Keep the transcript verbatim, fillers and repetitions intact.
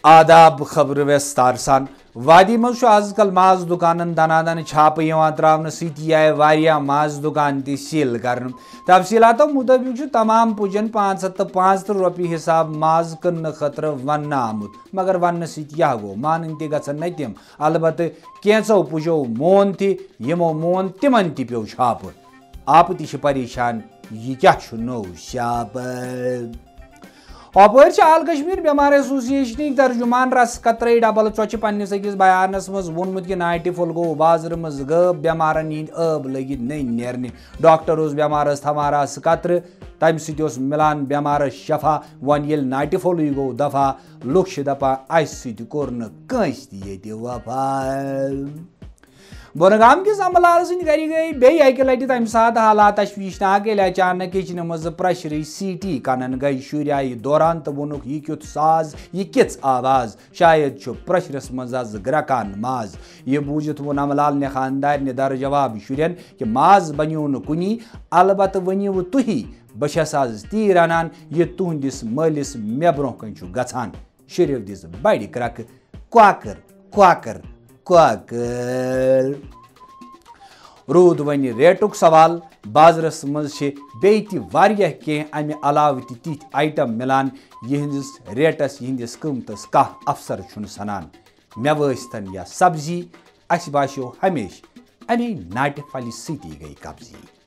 آداب، خبرٕ وٮ۪ستار سان۔ وادی منٛز چھُ آز کل ماز دُکانن دنادن چھاپہٕ یِوان تراونہٕ، سۭتی آیہِ واریاہ ماز دُکان تہِ سیٖل کرنہٕ۔ تفصیٖلاتو مُطٲبِق چھُ تمام پُجن پانٛژھ ہتھ تہٕ پانٛژترٕٛہ رۄپیہِ حساب ماز کٕننہٕ خٲطرٕ وننہٕ آمُت، مگر وننہٕ سۭتۍ کیٛاہ گوٚو، مانٕنۍ تہِ گژھن نہٕ تِم۔ البتہٕ کینٛژو پُجو مون تہِ، یِمو مون تِمن تہِ پیوٚو چھاپہٕ۔ آپہٕ تہِ چھِ پریشان، یہِ کیٛاہ چھُ نوٚو سیاپہٕ؟ اپٲرۍ چھِ آل کشمیر بیمار ایسوسیشنٕکۍ ترجمان رس قطرے ڈبل ژۄچہِ پننِس أکِس بیانس منٛز ووٚنمُت کہِ ناٹہِ پھوٚل گوٚو بازرٕ منٛز غٲب، بیمارن ہٕنٛدۍ ٲب لٔگِتھ نٔنۍ نیرنہِ۔ ڈاکٹر اوس بیمارس تھاوان رس قطرٕ، تمہِ سۭتۍ اوس مِلان بیمارس شفا۔ وۄنۍ ییٚلہِ ناٹہِ پھوٚلٕے گوٚو دفا، لُکھ چھِ دپان، اسہِ سۭتۍ کوٚر نہٕ کٲنٛسہِ تہِ ییٚتہِ وفا۔ بۄنہٕ گام کِس امہٕ لال سٕنٛدۍ گرِ گٔیہِ بیٚیہِ اکہِ لٹہِ تمہِ ساتہٕ حالات تشویشناک، ییٚلہِ اچانک کچنہٕ منٛزٕ پرشرٕچ سیٹی کنن گٔیہِ۔ شُرۍ آیہِ دوران تہٕ ووٚنُکھ، "یہِ کیُتھ ساز، یہِ کِژھ آواز؟ شاید چھُ پرشرس منٛز از گرکان ماز۔" یہِ بوٗزِتھ ووٚن امہٕ لالنہِ خاندارنہِ در جواب شُرٮ۪ن کہِ ماز بنیوو نہٕ کُنی، البتہٕ ؤنِو تُہی، بہٕ چھَس از تی رنان، یہِ تُہنٛدِس مٲلِس مےٚ برونٛہہ کنہِ چھُ گژھان۔ شُرٮ۪و دِژ بڑِ کرکہٕ، "کۄکر، کۄکر، کۄکر۔" روٗد وۄنۍ ریٹُک سوال۔ بازرس منٛز چھِ بیٚیہِ تہِ واریاہ کینٛہہ امہِ علاوٕ تہِ تِتھۍ آیٹم مِلان، یِہنٛدِس ریٹس، یِہنٛدِس قۭمتس کانٛہہ افسر چھُنہٕ سنان۔ مٮ۪وٕ ٲسۍتن یا سبزی، اسہِ باسیو ہمیشہٕ امے ناٹہِ پھلہِ سۭتی گٔیہِ قبضی۔